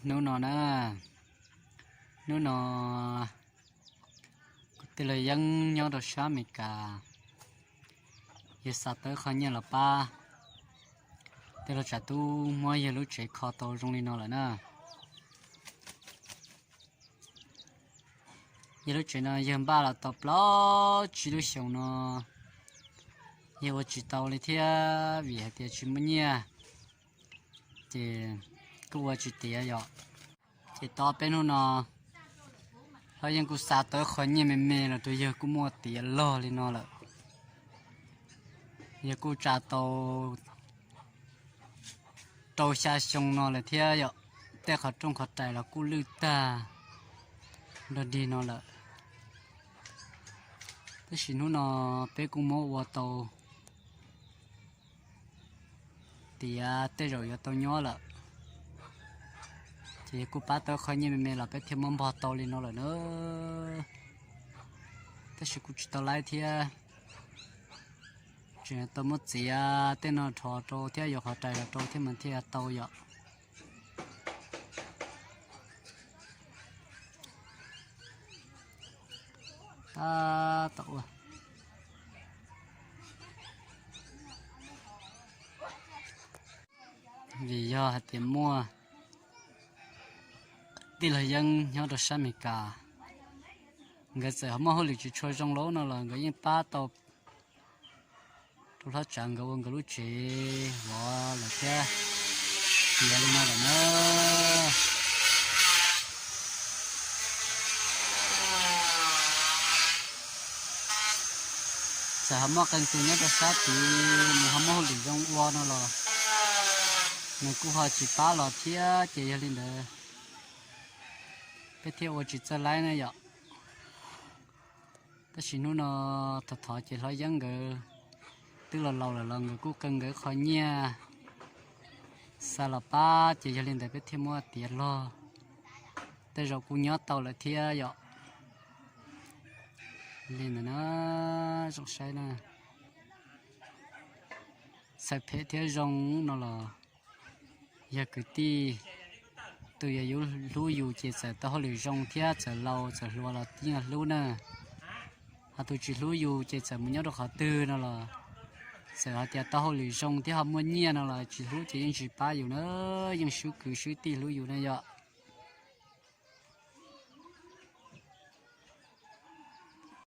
Hnub no na, hnub no kuv tij laug Yeeb nyob rau sab Amelikas, yawg xa tau qhov nyiaj los pab, tej laug tsam tub muab yawg lub tsev kho tau zoo li no lawm na. Yawg lub tsev no yawg npaj los tau plaub tsib lub xyoos no, yawg ua tsis tau li thiab vim hais tias tsis muaj nyiaj, ces kuj ua tsis tiav yom. Ces tau peb hnub no, hlob Yeeb kuj xa tau qhov nyiaj me me los rau yawg kuj muaj tiav log li no lawm. Yawg kuj tsa tau rau xya xyoo no lawm thiab yom. Tej qhov rooj qhov rais los kuj lwj tag nrog dig no lawm. Tab sis hnub no peb kuj muab ua tau tiav tej zaum yuav tau nyob lawm. Ces kuj pab tau qhov nyiaj me me los peb thiaj muab npog tau li no lawm na. Tab sis kuj tsis tau laib thiab, tseem tau muab txiav tej no rho rau thiab yuav qhov rais los rau thiab mas thiaj tau yom. Tab tom ua, vim yog hais tias muaj tij laug Yeeb nyob rau sab Amelikas, nkawd txawm ho muaj hauj lwm tsis tshua zoo lawm no los nkawd yeej pab tau rau hlob Tsav nkawd ua nkawd lub tsev vov lawm thiab tiav li no lawm na. Txawm ho muaj qee tus nyob rau sab tid nws ho muaj hauj lwm zoo ua no los nws kuj ho tsis pab los thiab ces yog li ntawd peb thiaj ua tsis txawj laib na yom. Tab sis hnub no thov thov ces hlob Yeeb nkawd twb los laus lawm los nkawd kuj qee nkawd qhov nyiaj xa los pab ces yog li ntawd peb thiaj muab tiav log. Tej zaum kuj nyob tau lawm thiab yom. Li ntawd na, zoo saib na. Txawm phem thiab zoo no los yog kwv tij, tus yog yus hlub yus ces txawm tau hauj lwm zoo thiab txawm laus txawm hluas los yeej hlub na. Ho tus tsis hlub yus ces txawm mus nyob rau qhov twg no los txawm hais tias tau hauj lwm zoo thiab ho muaj nyiaj no los tsis hlub ces yeej tsis pab yus na, yeej swb kwv swb tij hlub yus na yom.